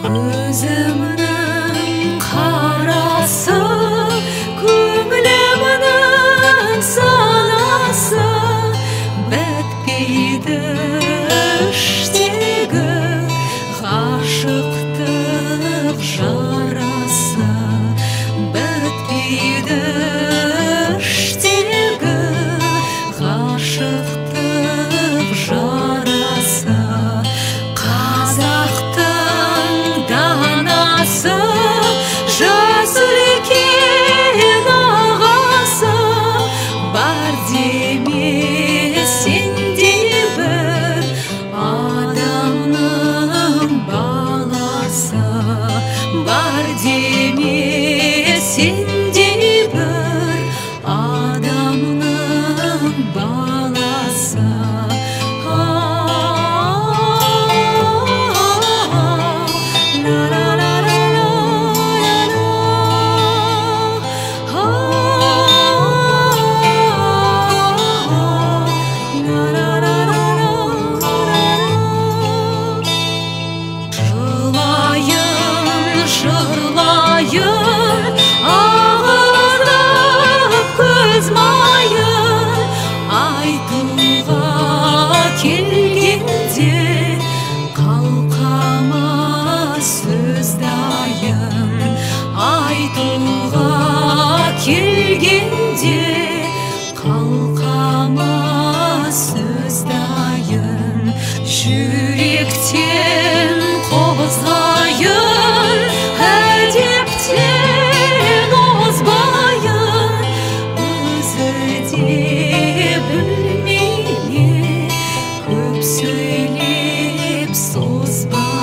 Көзімнің қарасы, көңілімнің санасы, бітпейді іштегі ғашықтық жарасы, бітпейді іштегі ғашықтық жарасы. Қазақтың данасы, жас үлкен ағасы, бар деме сендей бір адамның баласы, бар деме сендей бір адамның баласы. Жылайын, жырлайын, ағызып көз майын, айтуға келгенде қалқама сөз дайын, айтуға келгенде қалқама сөз дайын. Жүректен қозғайын, әдептен озбайын, өзі де білмей ме көп сөйлеп созбайын.